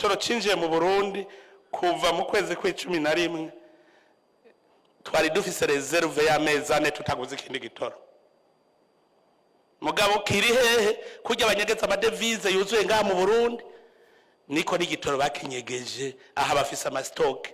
Gitoro cinjiye mu Burundi kuva mu kwezi kw'11, twari dufise réserve y'amezi 4 tutaguze ikindi gitoro. Mugabo kiri hehe? Kurya abanyegeza ama devises yuzuye ngaha mu Burundi, niko n'igitoro bakinyegeje aha bafise ama stocks.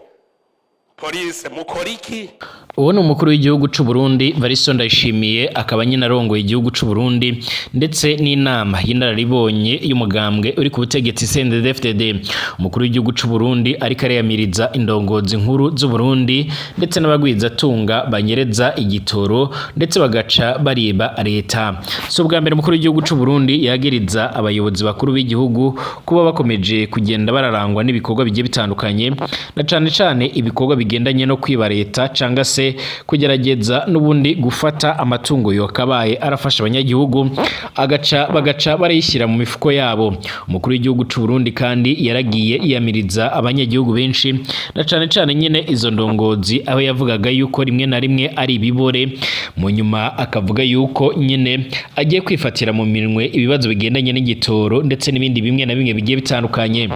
Polise, mukora iki? Uwo ni umukuru w'igihugu c'u Burundi Varisto Ndayishimiye, akaba nyine arongoye igihugu c'u Burundi ndetse n'inama y'inararibonye y'umugambwe uri ku butegetsi CNDD-FDD. Umukuru w'igihugu c'u Burundi ariko ariyamiriza indongozi nkuru z'u Burundi ndetse n'abagwizatunga banyereza igitoro ndetse bagaca bariba leta. Si ubwa mbere umukuru w'igihugu c'u Burundi yagiriza abayobozi bakuru b'igihugu kuba bakomeje kugenda bararangwa n'ibikorwa bigiye bitandukanye, na cane cane ibikorwa bigendanye no kwiba leta canga se kugerageza n'ubundi gufata amatungo yokabaye arafasha abanyagihugu, agaca bagaca barayishyira mu mifuko yabo. Umukuru w'igihugu c'u Burundi kandi yaragiye yiyamiriza abanyagihugu benshi, na cane cane nyine izo ndongozi, aho yavugaga yuko rimwe na rimwe ari ibibore, mu nyuma akavuga yuko nyine agiye kwifatira mu minwe ibibazo bigendanye n'igitoro ndetse n'ibindi bimwe na bimwe bigiye bitandukanye.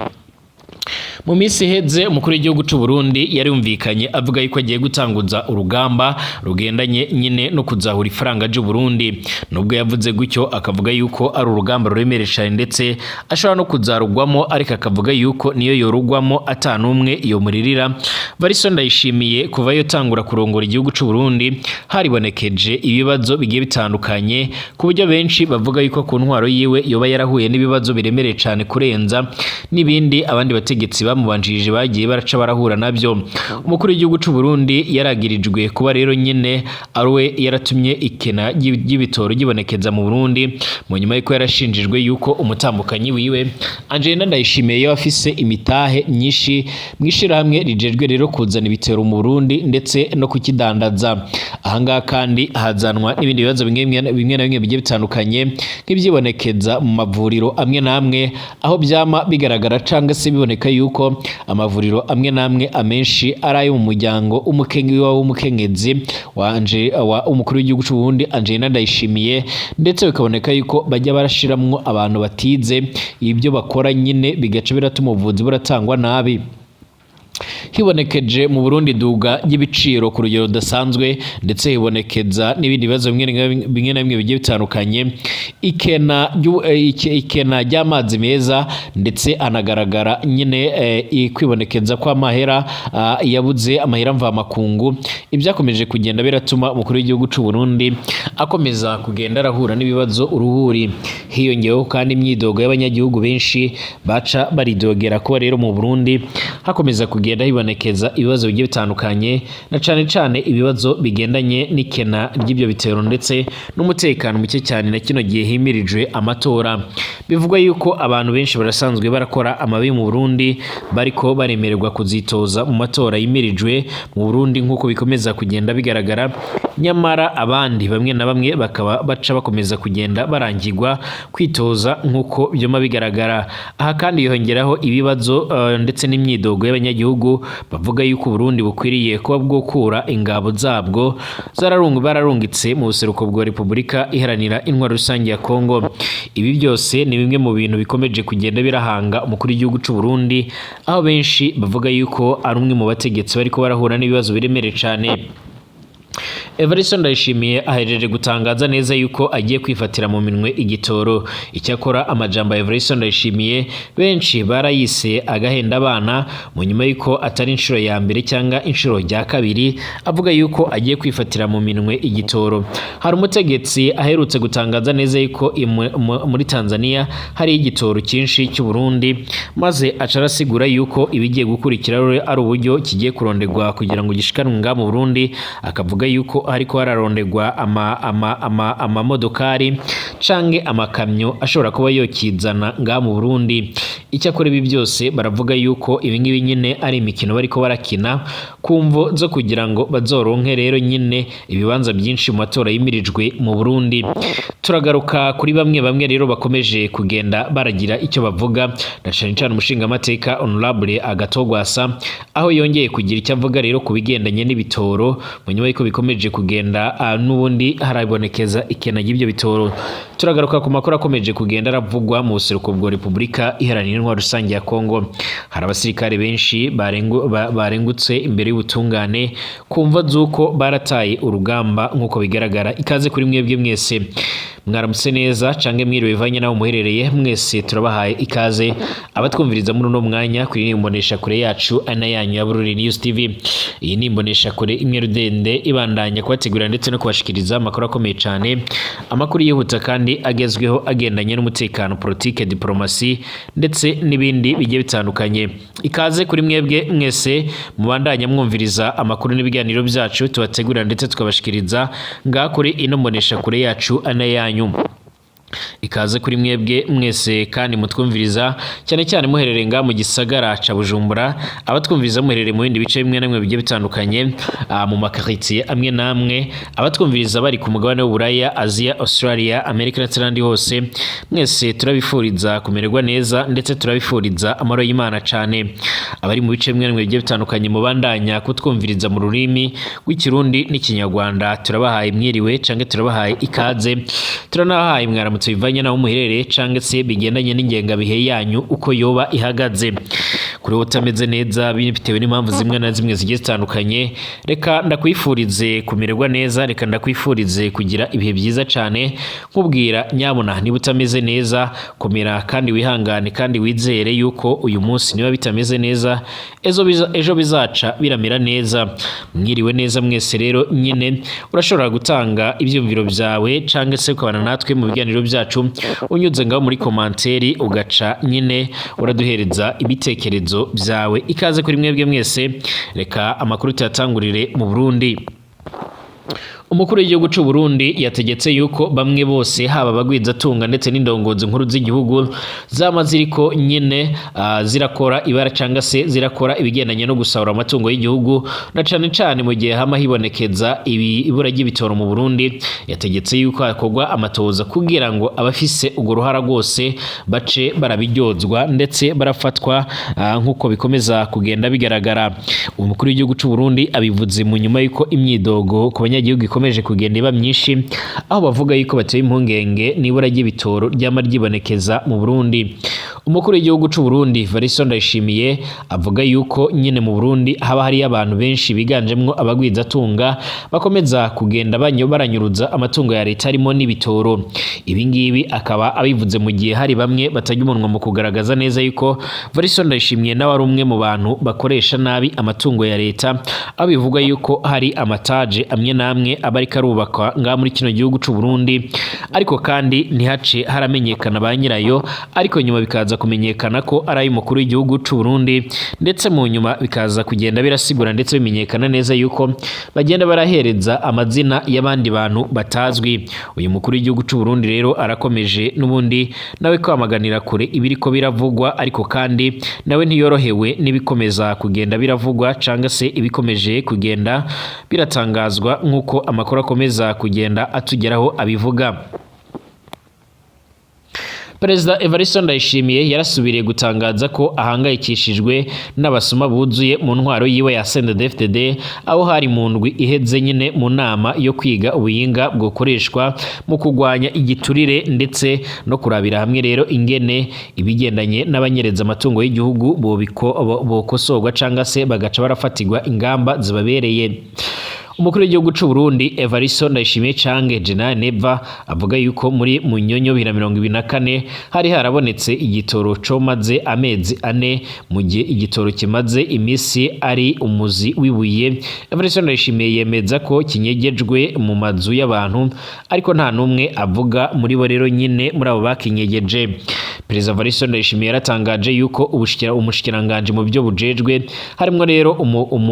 Mu minsi iheze, umukuru w'igihugu c'u Burundi yarumvikanye avuga yuko agiye gutanguza urugamba rugendanye nyine no kuzahura ifaranga ry'u Burundi. Nubwo yavuze gutyo, akavuga yuko ari urugamba ruremereye cyane ndetse ashobora no kuzarugwamo, ariko akavuga yuko niyo yorugwamo atanumwe iyo muririra. Varisto Ndayishimiye kuva yotangura kurongora igihugu c'u Burundi, haribonekeje ibibazo bigiye bitandukanye, ku buryo benshi bavuga yuko ku ntwaro yiwe yoba yarahuye n'ibibazo biremereye cyane kurenza n'ibindi abandi bategetsi bamubanjirije bagiye baraca barahura nabyo. Umukuru w'igihugu c'u Burundi yaragirijwe kuba rero nyine ari we yaratumye ikena ry'ibitoro ryibonekeza mu Burundi, mu nyuma y'uko yarashinjijwe yuko umutambukanyi wiwe Angelina Ndayishimiye yo afise imitahe myinshi mw'ishirahamwe rijejwe rero kuzana ibitoro mu Burundi ndetse no kukidandaza. Ahangaha kandi hazanwa n'ibindi bibazo bimwe bimwe na bimwe bigiye bitandukanye, nk'ivyibonekeza mu mavuriro amwe n'amwe, aho vyama bigaragara cangwa se biboneka yuko amavuriro amwe n'amwe amenshi ari ayo mu muryango w'umukenyezi wanje wa umukuru w'igihugu c'u Burundi Angelina Ndayishimiye, ndetse bikaboneka yuko bajya barashiramwo abantu batize ibyo bakora nyine, bigaca biratuma ubuvuzi buratangwa nabi. Hibonekeje mu Burundi duga ry'ibiciro ku rugero rudasanzwe, ndetse hibonekeza n'ibindi bibazo bimwe na bimwe bigiye bitandukanye, ikena ry'amazi meza, ndetse anagaragara nyine kwibonekeza kw'amahera yabuze, amahera mvamakungu. Ibyakomeje kugenda biratuma umukuru w'igihugu c'u Burundi akomeza kugenda arahura n'ibibazo uruhuri. Hiyongeyeho kandi imyidogo y'abanyagihugu benshi baca baridogera kuba rero mu Burundi hakomeza kugenda hibonekeza ibibazo bigiye bitandukanye, na cane cane ibibazo bigendanye n'ikena ry'ibyo bitero ndetse n'umutekano muke cyane na kino gihe himirijwe amatora. Bivugwa yuko abantu benshi barasanzwe barakora amabi mu Burundi bariko baremererwa kuzitoza mu matora yimirijwe mu Burundi, nk'uko bikomeza kugenda bigaragara, nyamara abandi bamwe na bamwe bakaba baca bakomeza kugenda barangirwa kwitoza nk'uko byuma bigaragara. Aha kandi yongeraho ibibazo ndetse n'imyidogo y'abanyagihugu bavuga yuko Burundi bukwiriye kuba bwokura ingabo zabwo bararungitse mu buseruko bwa Repubulika Iharanira Intwaro Rusange ya Kongo. Ibi byose ni bimwe mu bintu bikomeje kugenda birahanga umukuru w'igihugu c'u Burundi, aho benshi bavuga yuko ari umwe mu bategetsi bariko barahura n'ibibazo biremereye cane. Evariste Ndayishimiye ahejeje gutangaza neza yuko agiye kwifatira mu minwe igitoro. Icyakora amajambo ya Evariste Ndayishimiye benshi barayise agahenda abana, mu nyuma yuko atari inshuro ya mbere cyangwa inshuro rya kabiri avuga yuko agiye kwifatira mu minwe igitoro. Hari umutegetsi aherutse gutangaza neza yuko muri Tanzania hari igitoro cyinshi cy'u Burundi, maze aca arasigura yuko ibigiye gukurikira ari uburyo kigiye kurondegwa kugira ngo gishikanwe ngaha mu Burundi, akavuga yuko hariko hararondegwa amamodokari canke amakamyo ashobora kuba yokizana ngaha mu Burundi. Icyakora ibi byose baravuga yuko ibi ngibi nyine ari imikino bariko barakina ku mvo zo kugira ngo bazoronke rero nyine ibibanza byinshi mu matora yimirijwe mu Burundi. Turagaruka kuri bamwe bamwe rero bakomeje kugenda baragira icyo bavuga, na cane cane umushingamateka Honorable Agathon Rwasa, aho yongeye kugira icyo avuga rero ku bigendanye n'ibitoro, mu nyuma y'uko bikomeje kugenda n'ubundi harabonekeza ikena ry'ibyo bitoro. Turagaruka ku makuru akomeje kugenda aravugwa mu buseruko bwa Repubulika Iharanira Intwaro Rusange ya Kongo. Hari abasirikare benshi barengutse imbere y'ubutungane ku mvo z'uko barataye urugamba nk'uko bigaragara. Ikaze kuri mwebwe mwese, mwaramutse neza cange mwiriwe bivanye naho muherereye. Mwese turabahaye ikaze abatwumviriza muri uno mwanya kuri iyi imbonesha kure yacu ana yanyu ya Bururi News TV. Iyi ni imbonesha kure imwe rudende ibandanya kubategurira ndetse no kubashikiriza amakuru akomeye cyane, amakuru yihuta kandi agezweho agendanye n'umutekano, politike, diplomasi ndetse n'ibindi bigiye bitandukanye. Ikaze kuri mwebwe mwese mubandanya mwumviriza amakuru n'ibiganiro byacu tubategurira ndetse tukabashikiriza ngaha kuri ino mbonesha kure yacu ana yanyu. Ikaze kuri mwebwe mwese kandi mutwumviriza cyane cyane muherereye ngaha mu gisagara ca Bujumbura, abatwumviriza muherereye mu bindi bice bimwe na bimwe bigiye bitandukanye, mu makaritsiye amwe n'amwe, abatwumviriza bari ku mugabane w'Uburaya, Aziya, Australia, Amerika ndetse n'ahandi hose, mwese turabifuriza kumererwa neza ndetse turabifuriza amahoro y'Imana cane. Abari mu bice bimwe na bimwe bigiye bitandukanye mubandanya kutwumviriza mu rurimi rw'Ikirundi n'Ikinyarwanda, turabahaye mwiriwe canke turabahaye ikaze, turanabahaye mwaramutse bivanye naho muherereye canke se bigendanye n'ingengabihe yanyu uko yoba ihagaze. Kuri wowe utameze neza bitewe n'impamvu zimwe na zimwe zigiye zitandukanye, reka ndakwifurize kumererwa neza, reka ndakwifurize kugira ibihe byiza cane. Nkubwira nyabuna, niba utameze neza komera kandi wihangane kandi wizere yuko uyu munsi niba bitameze neza ejo bizaca biramera neza. Mwiriwe neza mwese rero nyine urashobora gutanga ibyumviro byawe canke se ukabana natwe mu biganiro byacu unyuze ngaho muri komanteri ugaca nyine uraduhereza ibitekerezo byawe. Ikaze kuri mwebwe mwese, reka amakuru tuyatangurire mu Burundi. Umukuru w'igihugu c'u Burundi yategetse yuko bamwe bose, haba abagwizatunga ndetse n'indongozi nkuru z'igihugu zama ziriko nyine zirakora ibara canga se zirakora ibigendanye no gusahura amatungo y'igihugu, na cane cane mu gihe hama hibonekeza ibura ry'ibitoro mu Burundi. Yategetse yuko hakorwa amatohoza kugira ngo abafise urwo ruhara rwose bace barabiryozwa ndetse barafatwa, nk'uko bikomeza kugenda bigaragara. Umukuru w'igihugu c'u Burundi abivuze mu nyuma yuko imyidogo ku banyagihugu ikomeje kugenda iba myinshi, aho bavuga yuko bateye impungenge n'ibura ry'ibitoro ryama ryibonekeza mu Burundi. Umukuru w'igihugu c'u Burundi Varisto Ndayishimiye avuga yuko nyine mu Burundi haba hariyo abantu benshi biganjemwo abagwizatunga bakomeza kugenda baranyuruza amatungo ya leta harimo n'ibitoro. Ibi ngibi akaba abivuze mu gihe hari bamwe batajya umunwa mu kugaragaza neza yuko Varisto Ndayishimiye nawe ari umwe mu bantu bakoresha nabi amatungo ya leta, aho bivugwa yuko hari amataje amwe n'amwe aba ariko arubakwa ngaha muri kino gihugu c'u Burundi, ariko kandi ntihace haramenyekana ba nyirayo, ariko nyuma bikaza kumenyekana ko ari ay'umukuru w'igihugu c'u Burundi, ndetse mu nyuma bikaza kugenda birasigura ndetse bimenyekana neza yuko bagenda barahereza amazina y'abandi bantu batazwi. Uyu mukuru w'igihugu c'u Burundi rero arakomeje n'ubundi nawe kwamaganira kure ibiriko biravugwa, ariko kandi nawe ntiyorohewe n'ibikomeza kugenda biravugwa canga se ibikomeje kugenda biratangazwa nk'uko amakuru akomeza kugenda atugeraho abivuga. Perezida Evariste Ndayishimiye yarasubiriye gutangaza ko ahangayikishijwe n'abasuma buzuye mu ntwaro yiwe ya CNDD-FDD, aho hari mu ndwi iheze nyine mu nama yo kwiga ubuhinga bwokoreshwa mu kurwanya igiturire ndetse no kurabira hamwe rero ingene ibigendanye n'abanyereza amatungo y'igihugu bokosorwa canga se bagaca barafatirwa ingamba zibabereye. Umukuru w'igihugu c'u Burundi Evariste Ndayishimiye canke General Neva avuga yuko muri Munyonyo 2024 hari harabonetse igitoro comaze amezi 4, mu gihe igitoro kimaze imisi ari umuzi w'ibuye. Evariste Ndayishimiye yemeza ko kinyegejwe mu mazu y'abantu, ariko nta numwe avuga muri bo rero nyine muri abo bakinyegeje. Perezida Evariste Ndayishimiye yaratangaje yuko umushikiranganji mu byo bujejwe harimwo rero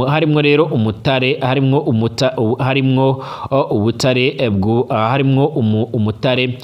harimwo rero umutare, harimwo umuta, harimwo ubutare, harimwo umutare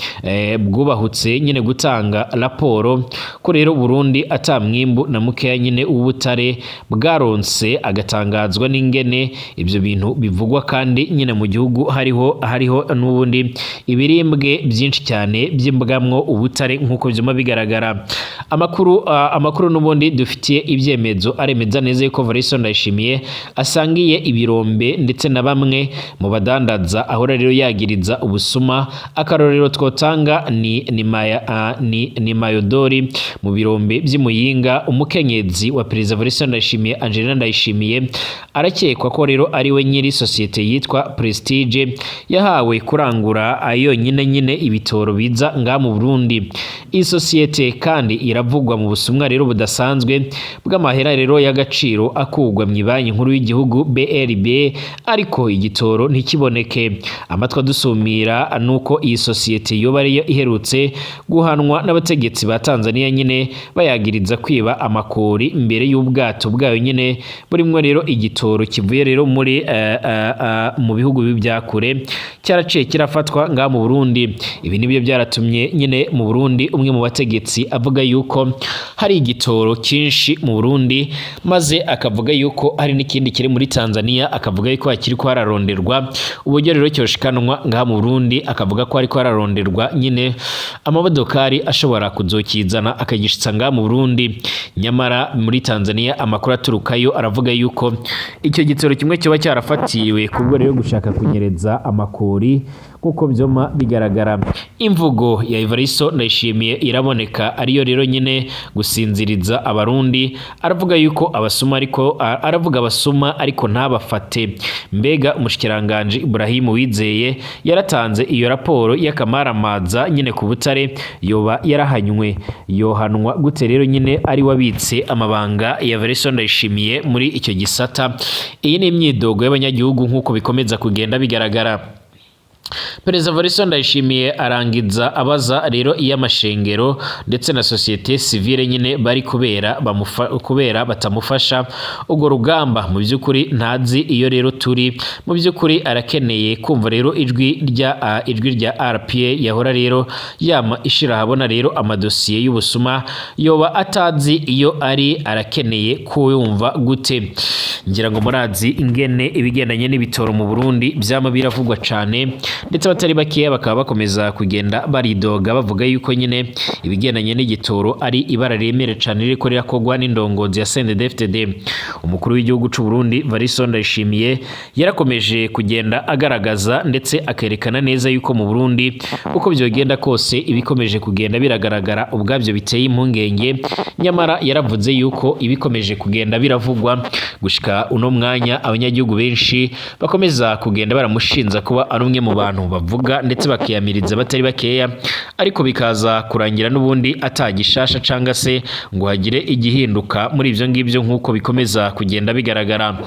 bwubahutse nyine gutanga raporo ko rero Burundi ata mwimbu na mukeya nyine w'ubutare bwaronse, agatangazwa n'ingene ibyo bintu bivugwa kandi nyine mu gihugu hariho n'ubundi ibirimbwe byinshi cyane by'imbwamwo ubutare nk'uko byuma bigaragara. Amakuru n'ubundi dufitiye ibyemezo aremeza neza yuko Evariste Ndayishimiye asangiye ibirombe ndetse na na bamwe mu badandaza ahora rero yagiriza ubusuma. Akarorero twotanga ni Mayodori mu birombe vy'Imuyinga. Umukenyezi wa Perezida Evariste Ndayishimiye, Angelina Ndayishimiye, arakekwa ko rero ari we nyiri sosiyete yitwa Prestige yahawe kurangura yonyine nyine ibitoro biza nga mu Burundi. Iyi sosiyete kandi iravugwa mu busumwa rero budasanzwe bw'amahera rero y'agaciro akugwa mu Banki Nkuru y'igihugu BRB, ariko igitoro ntikiboneke. Amatwi adusumira nuko iyi sosiyete yoba ariyo iherutse guhanwa n'abategetsi ba Tanzania nyine, bayagiriza kwiba amakori mbere y'ubwato bwayo nyine burimwo rero igitoro kivuye rero muri mu bihugu bya kure cyaraciye kirafatwa ngaha mu Burundi. Ibi nibyo byaratumye nyine mu Burundi umwe mu bategetsi avuga yuko hari igitoro cyinshi mu Burundi, maze akavuga yuko hari n'ikindi kiri muri Tanzania, akavuga yuko hakiri ko hararonderwa uburyo rero cyoshikanwa ngaha mu Burundi, akavuga ko hariko hararonderwa nyine amamodokari ashobora kuzokizana akagishitsa ngaha mu Burundi. Nyamara muri Tanzania amakuru aturukayo aravuga yuko icyo gitoro kimwe kiba cyarafatiriwe kubwo rero gushaka kunyereza amakori, kuko byoma bigaragara. Imvugo ya Evaristo Ndayishimiye iraboneka ariyo rero nyine gusinziriza abarundi. Aravuga yuko abasuma, ariko aravuga abasuma ariko ntabafate. Mbega umushikiranganje Ibrahim Wizeye yaratanze iyo raporo y'akamaramaza nyine ku butare, yoba yarahanywe? Yohanwa gute rero nyine ari wabitse amabanga ya Evaristo Ndayishimiye muri icyo gisata? Iyi ni imyidogo y'abanyagihugu nk'uko bikomeza kugenda bigaragara. Perezida Evariste Ndayishimiye arangiza abaza rero iy'amashengero ndetse na société civile nyine bari kubera batamufasha urwo rugamba. Mu by'ukuri ntazi iyo rero turi. Mu by'ukuri arakeneye kumva rero ijwi rya RPA yahora rero yama ishira ahabona rero amadosiye y'ubusuma. Yoba atazi iyo ari, arakeneye kuyumva gute? Ngira ngo murazi ingene ibigendanye n'ibitoro mu Burundi byama biravugwa cane, ndetse abatari bakeya bakaba bakomeza kugenda baridoga, bavuga yuko nyine ibigendanye n'igitoro ari ibara riremere cane ririko rirakorwa n'indongozi ya CNDD-FDD. Umukuru w'igihugu c'u Burundi Evariste Ndayishimiye yarakomeje kugenda agaragaza ndetse akerekana neza yuko mu Burundi uko byogenda kose ibikomeje kugenda biragaragara ubwabyo biteye impungenge. Nyamara yaravuze yuko ibikomeje kugenda biravugwa gushika uno mwanya, abanyagihugu benshi bakomeza kugenda baramushinza kuba ari umwe mu bantu bavuga ndetse bakiyamiriza batari bakeya, ariko bikaza kurangira n'ubundi atagishasha canga se ngo hagire igihinduka muri ibyo ngibyo, nk'uko bikomeza kugenda bigaragara.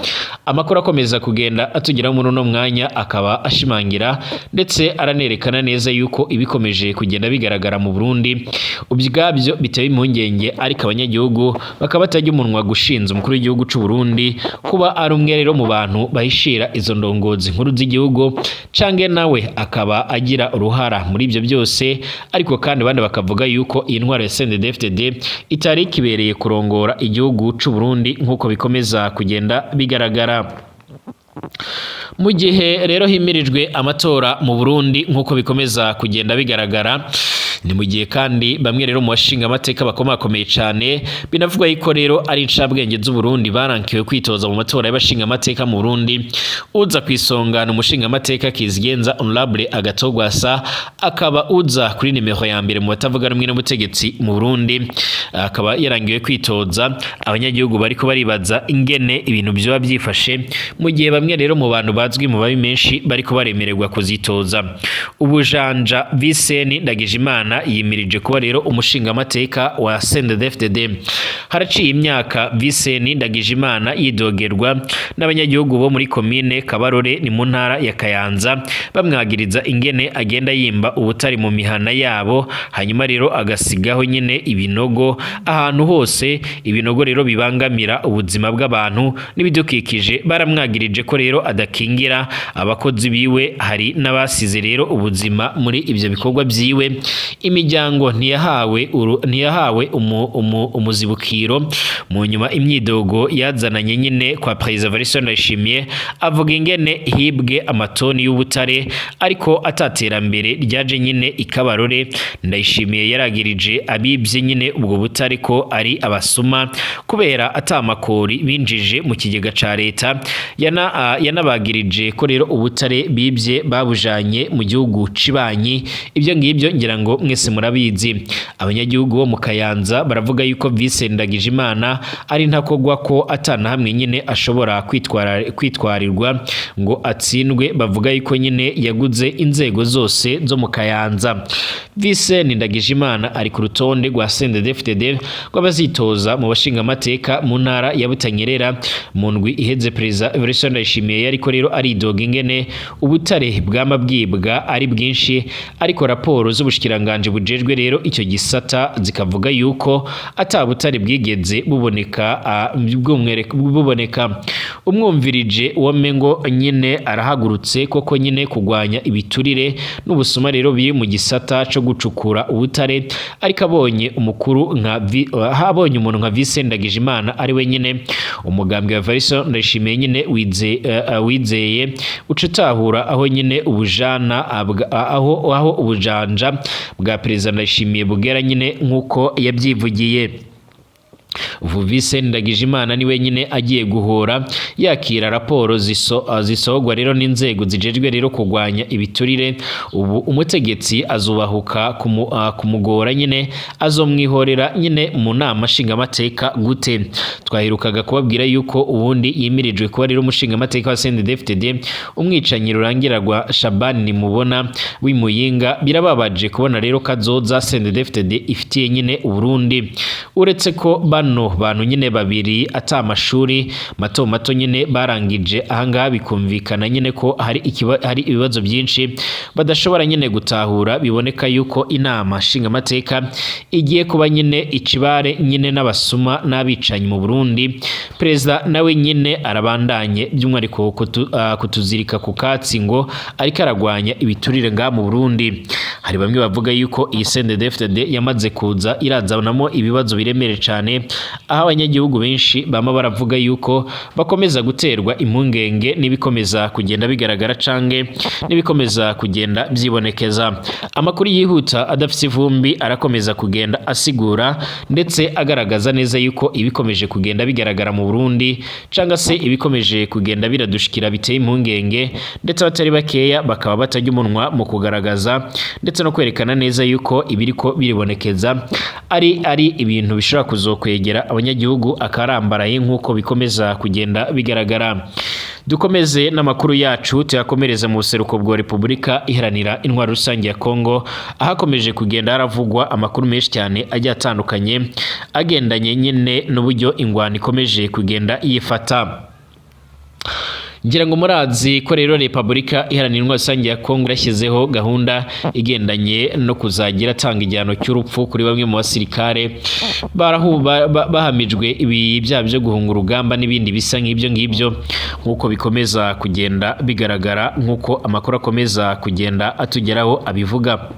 Amakuru akomeza kugenda atugeraho muri uno mwanya akaba ashimangira ndetse aranerekana neza yuko ibikomeje kugenda bigaragara mu Burundi ubwabyo biteye impungenge, ariko abanyagihugu bakaba batajya umunwa gushinza umukuru w'igihugu c'u Burundi kuba ari umwe rero mu bantu bahishira izo ndongozi nkuru z'igihugu, cange nawe akaba agira uruhara muri ibyo byose. Ariko kandi abandi bakavuga yuko iyi ntwaro ya CNDD-FDD itari ikibereye kurongora igihugu c'u Burundi, nk'uko bikomeza kugenda bigaragara. Mu gihe rero himirijwe amatora mu Burundi, nk'uko bikomeza kugenda bigaragara, ni mu gihe kandi bamwe rero mu bashinga amateka bakomakomeye cyane, binavugwa yuko rero ari incabwenge z'u Burundi, barankiwe kwitoza mu matora y'abashinga amateka mu Burundi. Uza ku isonga ni umushinga amateka Kizigenza Honorable Agathon Rwasa, akaba uza kuri nimero ya mbere mu batavuga rumwe n'ubutegetsi mu Burundi, akaba yarangiwe kwitoza. Abanyagihugu bariko baribaza ingene ibintu vyoba byifashe mu gihe bamwe rero mu bantu bazwi mu babi menshi bariko baremererwa kuzitoza. Ubujanja Viseni Ndagijimana yimirije kuba rero umushingamateka wa CNDD-FDD. Haraciye imyaka Viseni Ndagijimana yidogerwa n'abanyagihugu bo muri komine Kabarore, ni mu ntara ya Kayanza, bamwagiriza ingene agenda yimba ubutari mu mihana yabo, hanyuma rero agasigaho nyine ibinogo ahantu hose, ibinogo rero bibangamira ubuzima bw'abantu n'ibidukikije. Baramwagirije ko rero adakingira abakozi biwe, hari n'abasize rero ubuzima muri ibyo bikorwa byiwe. Imiryango ntiyahawe umuzibukiro. Mu nyuma imyidogo yazananye nyine kwa Perezida Evariste Ndayishimiye, avuga ingene hibwe amatoni y'ubutare ariko ataterambere ryaje nyine ikabarore. Ndayishimiye yaragirije abibye nyine ubwo butare ko ari abasuma kubera atamakori binjije mu kigega ca leta. Yanabagirije ko rero ubutare bibye babujanye mu gihugu cibanyi. Ibyo ngibyo ngira ngo mwese murabizi. Abanyagihugu bo mu Kayanza baravuga yuko Vincent Ndagijimana ari ntakogwa, ko atana hamwe nyine ashobora kwitwarirwa ngo atsindwe. Bavuga yuko nyine yaguze inzego zose zo mu Kayanza. Vincent Ndagijimana ari ku rutonde rwa CNDD-FDD rw'abazitoza mu bashingamateka mu ntara ya Butanyerera. Mu ndwi iheze, Perezida Evariste Ndayishimiye yariko rero aridoga ingene ubutare bwama bwibwa ari bwinshi, ariko raporo z'ubushikiranganje bujejwe rero icyo gisata zikavuga yuko ata butare bwigeze buboneka. Umwumvirije uwo ngo nyine arahagurutse koko nyine kugwanya ibiturire n'ubusuma rero biri mu gisata co gucukura ubutare, ariko abonye umuntu nka Vincent Ndagijimana ari we nyine umugambwe wa Evariste Ndayishimiye nyine wizeye, uca utahura aho nyine ubujana aho ubujanja bwa Perezida Ndayishimiye bugera nyine, nk'uko yabyivugiye. Vincent Ndagijimana ni wenyine agiye guhora yakira raporo zisohogwa rero n'inzego zijejwe rero kurwanya ibiturire. Ubu umutegetsi azubahuka kumugora nyine, azomwihorera nyine mu nama nshingamateka gute? Twaherukaga kubabwira yuko ubundi yimirijwe kuba rero umushingamateka wa CNDD-FDD, umwicanyi rurangirwa Shabani Nimubona w'Imuyinga. Birababaje kubona rero kazoza CNDD-FDD ifitiye nyine Uburundi, uretse ko bano bantu nyine babiri ata amashuri mato mato nyine barangije. Ahangaha bikumvikana nyine ko hari ibibazo byinshi badashobora nyine gutahura. Biboneka yuko inama nshingamateka igiye kuba nyine ikibare nyine n'abasuma n'abicanyi mu Burundi. Perezida nawe nyine arabandanye by'umwihariko kutuzirika ku katsi ngo ariko aragwanya ibiturire ngaha mu Burundi. Hari bamwe bavuga yuko iyi CNDD-FDD yamaze kuza irazanamo ibibazo biremere cyane, aho abanyagihugu benshi bama baravuga yuko bakomeza guterwa impungenge n'ibikomeza kugenda bigaragara canke n'ibikomeza kugenda byibonekeza. Amakuru yihuta adafite ivumbi arakomeza kugenda asigura ndetse agaragaza neza yuko ibikomeje kugenda bigaragara mu Burundi canga se ibikomeje kugenda biradushikira biteye impungenge, ndetse abatari bakeya bakaba batajya umunwa mu kugaragaza ndetse no kwerekana neza yuko ibiriko biribonekeza ari ibintu bishobora kuzokwegera abanyagihugu akarambaraye, nk'uko bikomeza kugenda bigaragara. Dukomeze n'amakuru yacu, tuyakomereze mu buseruko bwa Repubulika Iharanira Intwaro Rusange ya Kongo, ahakomeje kugenda haravugwa amakuru menshi cyane agiye atandukanye agendanye nyine n'uburyo ingwano ikomeje kugenda yifata. Ngira ngo murazi ko rero Repubulika Iharanira Intwaro Rusange ya Kongo yashyizeho gahunda igendanye no kuzagira atanga igihano cy'urupfu kuri bamwe mu basirikare bahamijwe ibi byaha byo guhunga urugamba n'ibindi bisa nk'ibyo ngibyo, nk'uko bikomeza kugenda bigaragara, nk'uko amakuru akomeza kugenda atugeraho abivuga.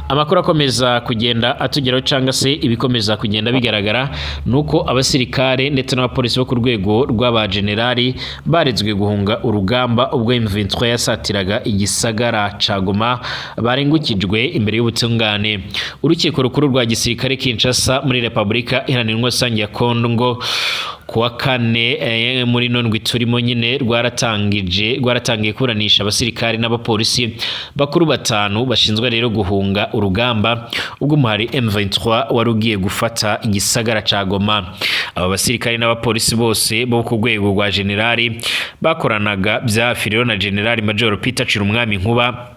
Amakuru akomeza kugenda atugeraho cyangwa se ibikomeza kugenda bigaragara nuko abasirikare ndetse n'abapolisi bo ku rwego rw'abajenerali barezwe guhunga urugamba ubwo M23 yasatiraga igisagara ca Goma barengukijwe imbere y'ubutungane. Urukiko rukuru rwa gisirikare Kinshasa muri Repubulika Iharanira Intwaro Rusange ya Kongo, kuwa kane muri nondwi turimo nyine, rwaratangiye kuburanisha abasirikare n'abapolisi bakuru batanu bashinzwe rero guhunga urugamba ubwo umuhari M23 wari ugiye gufata igisagara ca Goma. Aba basirikare n'abapolisi bose bo ku rwego rwa generali bakoranaga bya hafi rero na Generali Major Peter Cirumwami Nkuba,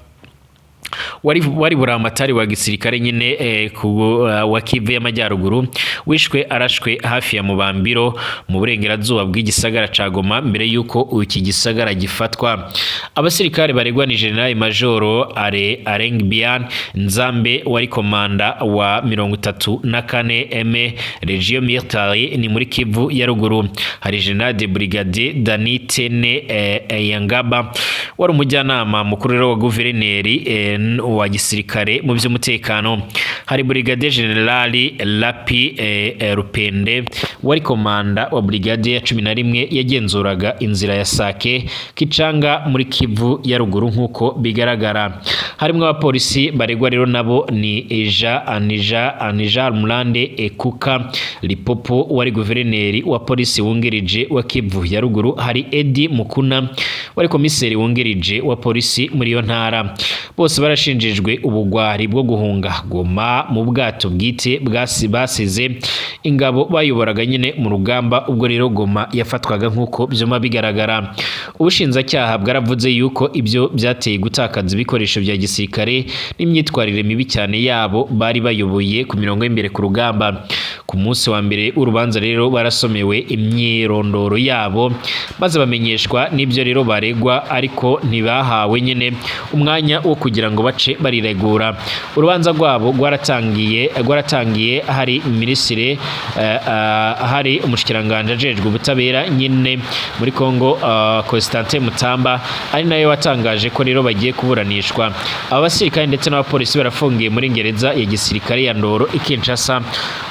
wari buramatari wa gisirikare nyine wa Kivu y'Amajyaruguru, wishwe arashwe hafi ya Mubambiro mu burengerazuba bw'igisagara ca Goma mbere yuko iki gisagara gifatwa. Abasirikare baregwa ni General Major Arengbian Nzambe wari komanda wa 34 M Region Militaire, ni muri Kivu ya ruguru. Hari General de Brigade Dani Tene Yangaba wari umujyanama mukuru rero wa guverineri. wa gisirikare mu by'umutekano. Hari Brigadier General Lapi Rupende wari komanda wa brigade ya 11 yagenzuraga inzira ya Sake Kicanga muri Kivu ya ruguru nk'uko bigaragara. Harimo abapolisi baregwa rero nabo ni Eja Anija Anija Mulande Ekuka Lipopo wari guverineri wa polisi wungirije wa Kivu ya ruguru. Hari Edi Mukuna wari komiseri wungirije wa polisi muri iyo ntara. Bose barashinjijwe ubugwari bwo guhunga Goma mu bwato bwite basize ingabo bayoboraga nyine mu rugamba ubwo rero Goma yafatwaga nk'uko byuma bigaragara. Ubushinjacyaha bwaravuze yuko ibyo byateye gutakaza ibikoresho bya gisirikare n'imyitwarire mibi cyane yabo bari bayoboye ku mirongo y'imbere ku rugamba. Ku munsi wa mbere w'urubanza rero barasomewe imyirondoro yabo maze bamenyeshwa n'ibyo rero baregwa, ariko ntibahawe nyine umwanya wo kugira ngo bace bariregura. Urubanza rwabo rwaratangiye hari minisitiri hari umushikiranganje ajejwe ubutabera nyine muri Kongo, Constantin Mutamba, ari nawe watangaje ko rero bagiye kuburanishwa. Aba basirikare ndetse n'abapolisi barafungiye muri gereza ya gisirikare ya Ndoro i Kinshasa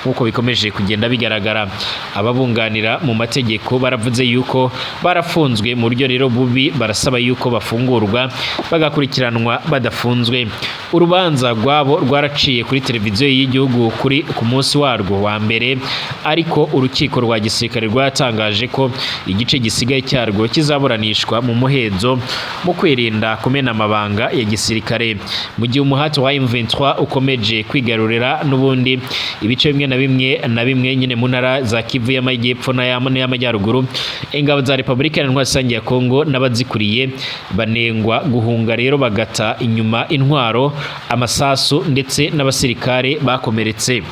nk'uko bikomeje kugenda bigaragara. Ababunganira mu mategeko baravuze yuko barafunzwe mu buryo rero bubi, barasaba yuko bafungurwa bagakurikiranwa badafunzwe. Urubanza rwabo rwaraciye kuri televiziyo y'igihugu kuri ku munsi warwo wa mbere, ariko urukiko rwa gisirikare rwatangaje ko igice gisigaye cyarwo kizaburanishwa mu muhezo mu kwirinda kumena amabanga ya gisirikare. Mu gihe umuhati wa M23 ukomeje kwigarurira n'ubundi ibice bimwe na bimwe na bimwe nyine mu ntara za Kivu y'Amajyepfo n'ay'Amajyaruguru, ingabo za Repubulika Iharanira Rusange ya Kongo n'abazikuriye banengwa guhunga rero bagata inyuma intwaro, amasasu ndetse n'abasirikare bakomeretse.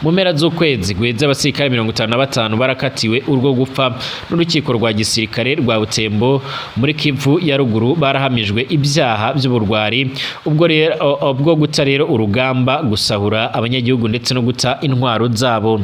Mu mpera z'ukwezi guheze abasirikare 55 barakatiwe urwo gupfa n'urukiko rwa gisirikare rwa Butembo muri Kivu ya ruguru. Barahamijwe ibyaha by'uburwari ubwo rero ubwo guta rero urugamba, gusahura abanyagihugu ndetse no guta intwaro zabo.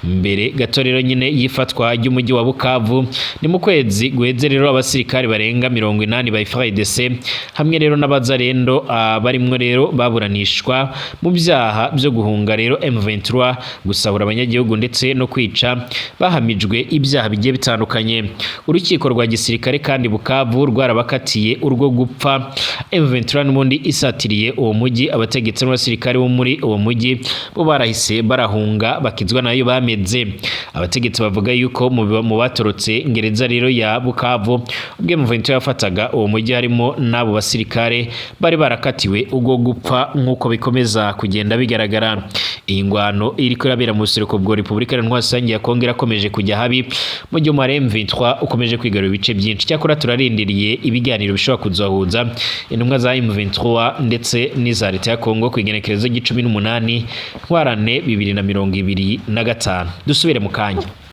Mbere gato rero nyine yifatwa ry'umujyi wa Bukavu ni mu kwezi guheze rero abasirikare barenga 80 ba FARDC hamwe rero n'abazarendo barimwo rero baburanishwa mu byaha byo guhunga rero M23, gusahura abanyagihugu ndetse no kwica, bahamijwe ibyaha bigiye bitandukanye. Urukiko rwa gisirikare kandi Bukavu rwarabakatiye urwo gupfa. M23 n'ubundi isatiriye uwo mujyi, abategetsi n'abasirikare bo muri uwo mujyi bo barahise barahunga bakizwa nayo bameze. Abategetsi bavuga yuko mu batorotse ngereza rero ya Bukavu ubwo M23 yafataga uwo mujyi harimo n'abo basirikare bari barakatiwe ubwo gupfa nk'uko bikomeza kugenda bigaragara. Iyi ngwano iriko irabera mu buseruko bwa Repubulika Iharanira Rusange ya Kongo irakomeje kujya habi mu gihe umubare M23 ukomeje kwigarurira ibice byinshi. Cyakora turarindiriye ibiganiro bishobora kuzahuza intumwa za M23 ndetse n'iza leta ya Kongo ku igenekerezo ry'icumi n'umunani Ntwarante 2025. Dusubire mu kanya.